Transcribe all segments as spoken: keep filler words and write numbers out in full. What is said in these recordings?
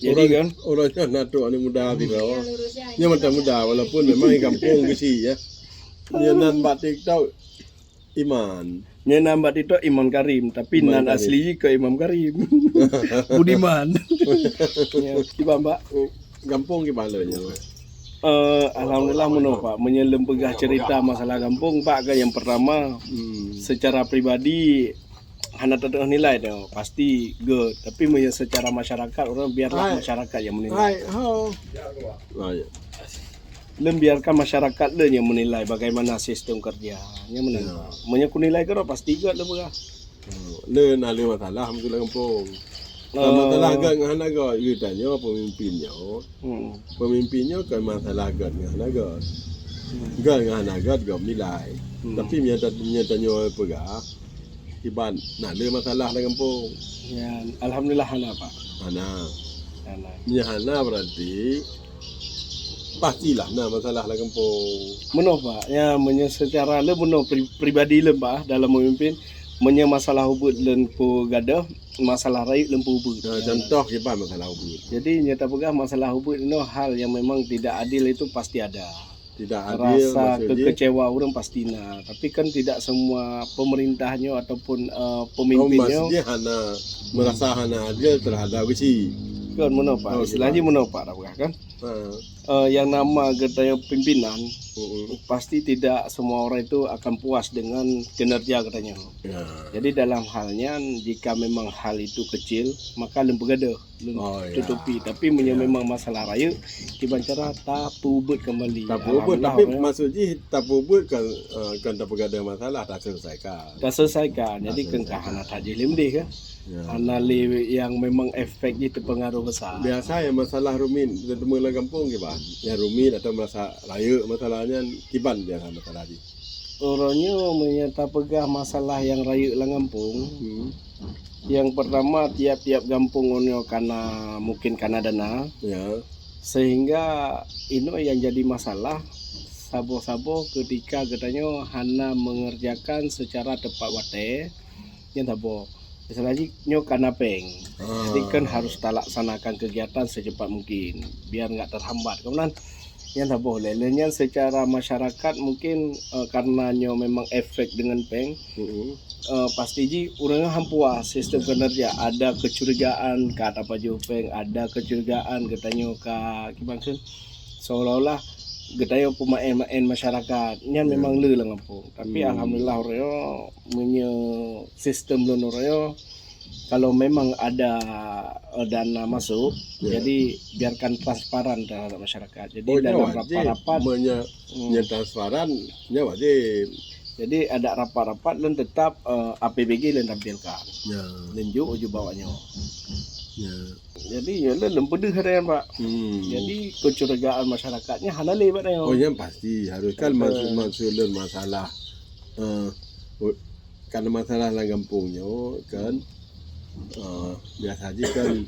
Jadi kan, orang nyan na trok aneuk muda sidroe. Nyan mantong muda, walaupun memang di gampông geuchik ya. Nyan nan bak TikTok Iman. Nyan nan bak TikTok Iman Karim, tapi Iman nan Karim. Asli jih keu Imam Karim. Budiman. Ya, kiban, Pak? Gampông kiban lé nyan? Eh, alhamdulillah meunoe, Pak. Meunyoe lôn peugah cerita masalah gampông, Pak, kan yang pertama, hmm, secara pribadi hana teutoh nilai tu, pasti göt. Tapi meunyoe secara masyarakat, orang biarlah masyarakat yang menilai. Hai, ho. Oh, ya. Lôn biarkan masyarakat lôn yang menilai bagaimana sistem kerja. Nyan meunan. Ya. Meunyoe kunilai keudroe, pasti göt lôn peugah. Hmm. Lôn na lé masalah, meutulah gampông. Oh. Masalah göt ngon hana göt, geutanyoe pemimpin nyoe. Hmm. Pemimpin nyoe kan masalah göt ngon hana göt. Hmm. Göt ngon hana göt, göt nilai. Hmm. Tapi meunyoe ta-, meunyoe tanyoe peugah, kiban na lé masalah lam gampông. Ya, alhamdulillah hana, Pak. Hana. Hana. Meunyoe hana berarti pastilah na masalah lam gampông. Meunoe, Pak. Ya, meunyoe secara lé meunoe pri-, pribadi lé, Pak, dalam memimpin, meunyoe masalah ubit lôn peugadoh, masalah rayeuk lôn peuubit. Nah, ya, contoh kiban masalah ubit. Jadi, nyata peugah masalah ubit inoe hal yang memang tidak adil itu pasti ada. Tidak adil, rasa maksud jih kekecewa ureuëng pasti na. Tapi kan tidak semua pemerintah nyoe ataupun, eh, pemimpin nyoe. Oh, maksud jih hana, merasa hana adil terhadap geuchik. Kan meunoe, Pak. Oh, istilah jih meunoe, Pak, dah peugah kan. Ha. Eh, yang nama geutanyoe pimpinan, mm-mm, pasti tidak semua orang itu akan puas dengan kinerja geutanyoe. Ya. Jadi dalam hal nyan, jika memang hal itu kecil, maka lôn peugadoh. Lôn tutupi. Oh, ya. Tapi meunyoe memang masalah rayeuk, kiban cara tapeuubit kembali. Tapeuubit, alhamdulillah, tapi ya, maksud jih tapeuubit kan, eh, kan tapeugadoh masalah, taselesaikan. Taselesaikan. Jadi kan ka hana that jih lé meudeh kan? Ya. Hana lé yang memang efek jih teupeungaruh besar. Biasa yang masalah rumit, teuma lam gampông kiban? Yang rumit atau merasa rayeuk masalah nyan kiban biasa masalah jih? Uroe nyoe meunyoe tapeugah masalah nyang rayeuk lam gampông, hmm, nyang pertama, tiap-tiap gampông uroe nyoe kana, mungkin kana dana. Ya. Sehingga inoe nyang jadi masalah, saboh-saboh ketika geutanyoe hana mengerjakan secara tepat watée, nyan saboh. Misalnya jih nyoe kana péng. Ah. Jadi kan harus talaksanakan kegiatan secepat mungkin, biar nggak terhambat. Kemudian, nyan saboh lé. Lé nyan secara masyarakat mungkin, eh, karena nyoe memang efek dengan péng, mm-mm, eh, pasti jih ureuëng han puas sistem, ya, kinerja. Ada kecurigaan ka tapajoh péng, ada kecurigaan geutanyoe ka kiban kheun, seolah-olah geutanyoe peumaén-maén masyarakat. Nyan, ya, memang le lam gampông. Tapi, hmm, alhamdulillah, uroe nyoe meunyoe sistem lôn uroe nyoe, kalau memang ada, eh, dana masuk, ya, jadi biarkan transparan terhadap masyarakat. Jadi, oh, dalam, nyan wajib, rapat-rapat, meunyoe, hmm, nyan transparan, nyan wajib. Jadi, ada rapat-rapat lôn tetap, eh, A P B G lôn tampilkan. Ya. Lôn jok uju bawak nyoe. Ya. Jadi, ya lôn, lôn peudeuh ada nyan, Pak. Hmm. Jadi, kecurigaan masyarakat nyan hana lé bak nyoe. Oh, nyan pasti. Harus kan, betul, maksud, maksud lôn masalah, eh, Karena masalah lam gampông nyoe kan, eh, biasa jih kan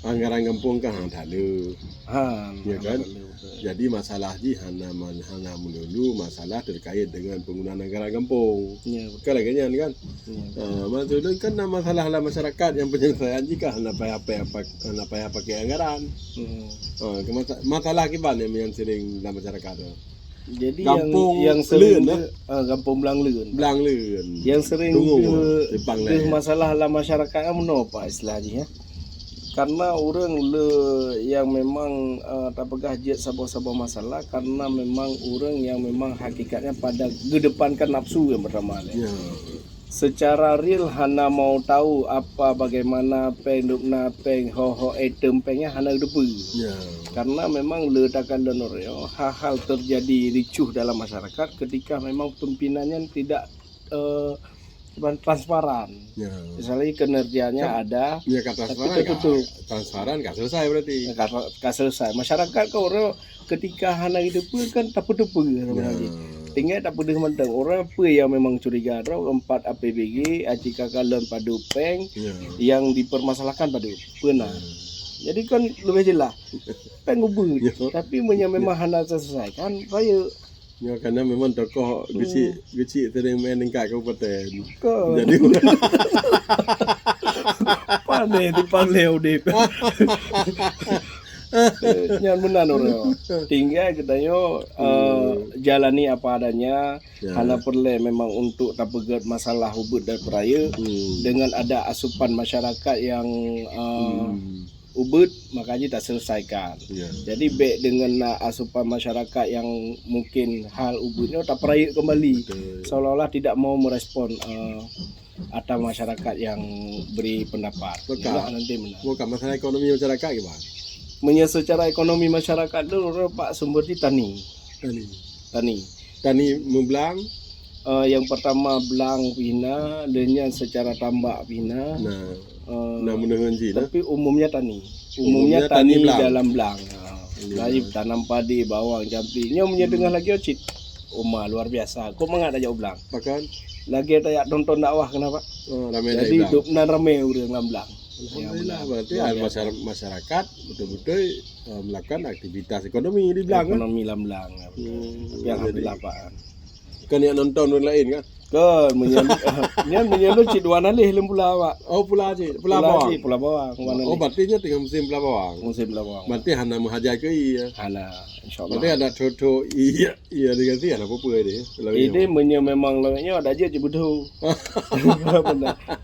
anggaran gampông kan hana that le. Ha, ya kan? Hana that le, betul. Jadi masalah jih hana man-, hana melulu masalah terkait dengan penggunaan anggaran gampông. Ya, betul. Kan lagée nyan kan? Ya. Eh, maksud lôn kan na masalah lam masyarakat nyang penyelesaian jih kan hana payah, payah pak-, hana payah pakai anggaran. Hmm. Eh, ke masa-, masalah kiban nyang, nyang sering lam masyarakat tu. Jadi gampông nyang, nyang sering leuen, eh? Ah, gampông Blang Leuen. Blang Leuen. Nyang sering deuh, deuh masalah lam masyarakat kan meunoe, Pak, istilah jih, ya. Karena ureuëng le nyang memang, eh, tapeugah jeuet saboh-saboh masalah, karena memang ureuëng nyang memang hakikatnya pada geudepankan nafsu nyang pertama le. Ya. Secara real hana mau tahu apa bagaimana péng, dubna péng, ho-ho item péng nyan hana geuteupeue. Ya. Karena memang le takalon uroe nyoe, hal-hal terjadi ricuh dalam masyarakat ketika memang pimpinan nyan tidak, eh, transparan. Ya. Misalnya kinerjanya ada, ya, tapi tertutup. Transparan ka selesai berarti. Ka, ka selesai. Masyarakat kan uroe nyoe ketika hana geuteupeue kan tapeuteupeue sama lagi. Tinggai tapeudeuh mantong. Orang peue nyang memang curiga droe empat A P B G, A C K K lon padub péng, ya, yang dipermasalahkan padub. Peue na. Ya. Jadi kan lebih jelas. Péng ubit. Ya. Tapi meunyoe memang hana terselesaikan, rayeuk. Ya, karena memang tokoh geuchik, geuchik sering main tingkat kabupaten. Jadi Pane timpang lé udép. Nyan meunan uroe. Tinggai geutanyoe, eh, jalani apa adanya. Ya. Hana peureulée memang untuk tapeugét masalah ubit dan peurayeuk. Hmm. Dengan ada asupan masyarakat yang, eh, ubit, maka jih taselesaikan. Ya. Jadi, bék dengan na asupan masyarakat yang mungkin hal ubit nyoe tapeurayeuk kembali. Betul. Seolah-olah tidak mau merespon, eh, atau masyarakat yang beri pendapat. Maka, inilah nanti meunan. Maka masalah ekonomi masyarakat gimana? Meunyoe secara ekonomi masyarakat tu, Pak, sumber di tani. Tani. Tani. Tani meublang? Eh, yang pertama blang pih na, dan nyan secara tambak pih na. Nah. Eh, nah, meunohan jih, nah. Tapi umumnya tani. Umumnya umumnya tani tani blang. Dalam blang. Ha. Iya. Jadi tanam padi, bawang, jampi. Nyoe meunyoe teungoh lagée cit. Uma luar biasa. Kok mangat tajak u blang? Bahkan lagée tajak nonton dakwah keunan, Pak. Oh, ramai. Jadi, dok nan ramai ureuëng lam blang. Alhamdulillah, berarti luar biasa. Masyara-, masyarakat betul-betul, eh, melakukan aktivitas ekonomi di blang, kan? Ekonomi lam blang, ya, betul. Hmm, tapi alhamdulillah, jadi Pak. Kan yang nonton orang lain, kan? Kan, meunyoe, nyan meunyoe cit dua nalih lom pula, Pak. Oh, pula cit, pula bawang. Pula cit, pula bawang, dua nalih. Oh, berarti nyoe tengah musim pula bawang. Musim pula bawang. Berarti hana meuhajai keu ie, ya? Hana, insya Allah. Berarti ada thok-thok ie. Iya, diganti ada apa-apa dia. Ini meunyoe memang lawét nyoe ada je cibudhu.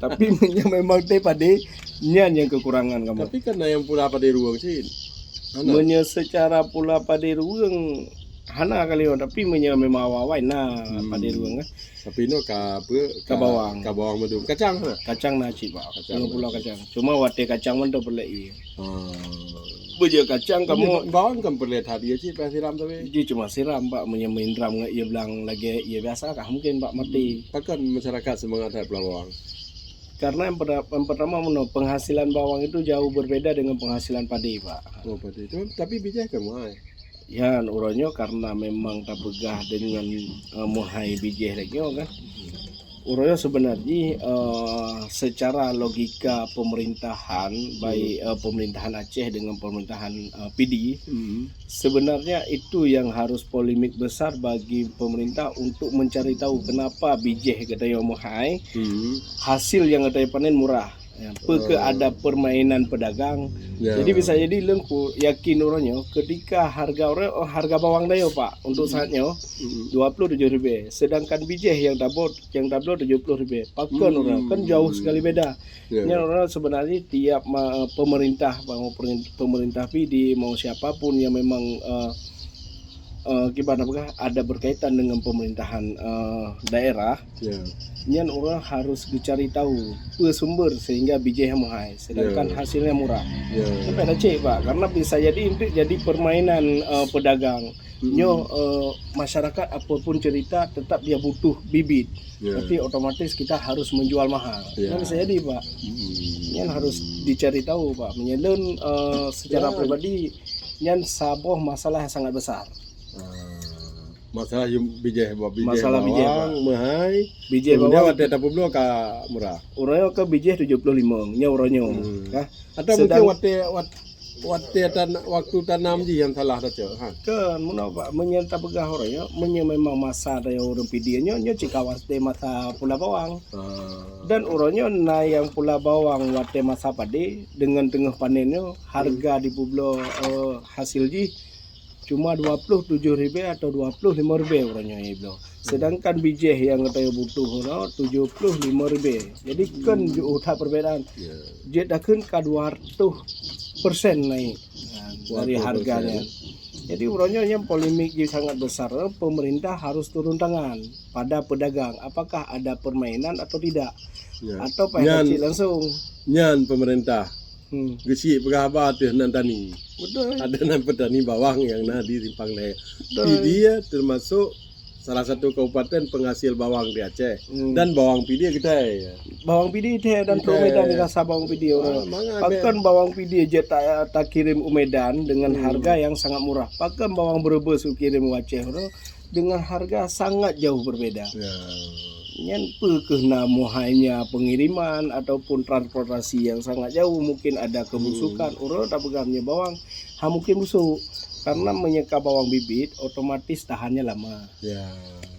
Tapi meunyoe memang teh padi, nyan yang kekurangan kamu. Tapi kan yang pula padi ruang cit. Meunyoe secara pula padi ruang hana kali, tapi meunyoe memang awai-awai na padi ruang kan. Tapi no ka apa? Ka bawang. Ka bawang madu. Kacang ha? Kacang na cit, Pak. Kacang na cit. Pulau kacang. Cuma watée kacang man tu perlu ie. Ah. Beujeuet kacang kamoe. Bawang kan perlu that ie cit, payah siram tapi. Ji cuma siram, Pak, meunyoe meunram ngon ie blang lagée ie biasa kah mungkin, Pak, mati. Pakon masyarakat semangat that pula bawang? Karena yang perta-, yang pertama meunoe, penghasilan bawang itu jauh berbeda dengan penghasilan padi, Pak. Oh, padi itu. Tapi bijéh kan mahai. Yan, uroe nyoe karena memang tapeugah dengan, eh, meuhai bijéh lagée nyoe kan. Uroe nyoe sebenarnya, eh, secara logika pemerintahan, baik, eh, pemerintahan Aceh dengan pemerintahan, eh, P D, sebenarnya itu yang harus polemik besar bagi pemerintah untuk mencari tahu kenapa bijéh geutanyoe meuhai, hasil yang geutanyoe panen murah. Ya, peu ke ada permainan pedagang. Ya. Jadi bisa jadi lengku yakin uroe nyoe ketika harga uroe, oh, harga bawang dayo, Pak, untuk saat nyoe dua puluh tujuh ribu, sedangkan bijéh yang tabot, yang tablo tujuh puluh ribu. Pakon uroe, kan jauh sekali beda. Ya. Nyan uroe sebenarnya tiap ma-, pemerintah, mau perin-, pemerintah P D, mau siapapun yang memang, eh, eh, gimana peugah, ada berkaitan dengan pemerintahan, eh, daerah, ya, nyan ureuëng harus geucari tahu peue sumber sehingga bijéh meuhai, sedangkan hasilnya murah. Ya. Sampai ada cek, Pak, karena bisa jadi itu jadi permainan, eh, pedagang. Nyoe, eh, masyarakat apapun cerita tetap dia butuh bibit. Ya. Tapi otomatis kita harus menjual mahal. Ya. Kan bisa jadi, Pak. Nyan harus dicari tahu, Pak. Meunyoe lôn, eh, secara pribadi, nyan saboh masalah yang sangat besar. Ah, masalah bijéh, bijéh bawang meuhai. Bijéh bawang. Kemudian watée tapeubloe ka murah. Uroe nyoe ke bijéh tujuh puluh lima, nyoe uroe nyoe. Atau mungkin watée, wat-, watée tan-, waktu tanam jih yang salah, Dato', ha? Kan, meunoe, Pak, meunyoe tapeugah uroe nyoe, meunyoe memang masa daya ureuëng P D nyoe, nyoe cit ka watée masa pula bawang. Ah. Dan uroe nyoe na yang pula bawang watée masa padé, dengan teungoh panen nyoe, harga dipeubloe, eh, hasil jih cuma dua puluh tujuh ribu atau dua puluh lima ribu uroe nyoe ibloe. Sedangkan bijéh yang geutanyoe butuh nyoe tujuh puluh lima ribu. Jadi kan jauh that perbedaan. Ya. Jeuet takheun ka dua ratus persen naik, nah, dari harganya. Jadi uroe nyoe nyang polemik jih sangat besar, pemerintah harus turun tangan pada pedagang. Apakah ada permainan atau tidak? Ya. Atau payah cit langsung. Nyan pemerintah. Hmm. Geuchik peugah haba ateueh nan tani. Betul. Ada nan petani bawang yang na di Simpang Lhée. Betul. Pidie termasuk salah satu kabupaten penghasil bawang di Aceh. Hmm. Dan bawang pidie kitai. Bawang pidie kitai dan Truk Medan dirasa bawang pidie. Ah, mangat. Pakon bawang pidie jeuet ta-, takirim u Medan dengan harga yang sangat murah. Pakon bawang Brebes ukirim u Aceh, bro, dengan harga sangat jauh berbeda. Ya. Nyan peu kheueh na muhainya pengiriman ataupun transportasi yang sangat jauh, mungkin ada kebusukan. Ureuëng tapeugah meunyoe bawang, ha, mungkin busuk. Karena meunyoe ka bawang bibit, otomatis tahannya lama. Ya.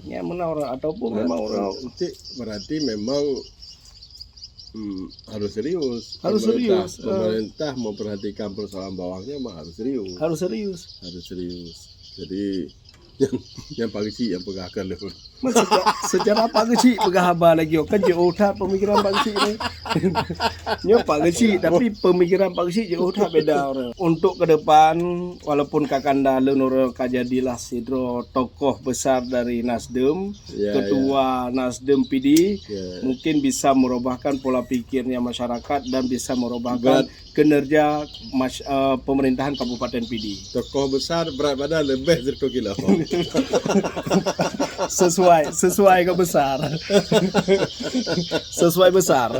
Nyan meunan ureuëng, ataupun memang ureuëng. Berarti, berarti memang Hmm, harus serius. Harus serius, eh. Pemerintah memperhatikan persoalan bawangnya mah harus serius. Harus serius. Harus serius. Jadi, yang, yang Pak Geuchik yang peugah kan dulu. Secara, secara Pak Geuchik peugah haba lagi, kan jauh that pemikiran Pak Geuchik ni. Nyoe Pak Geuchik, tapi pemikiran Pak Geuchik jauh that beda orang. Untuk ke depan, walaupun kakanda lôn orang ka jadilah sidroe tokoh besar dari Nasdem, ya, ketua Nasdem P D, ya, mungkin bisa merubahkan pola pikirnya masyarakat dan bisa merubahkan kinerja mas-, eh, pemerintahan Kabupaten Pidie. Tokoh besar berat badan lebih dari dua kilo. Sesuai, sesuai ke besar. Sesuai besar.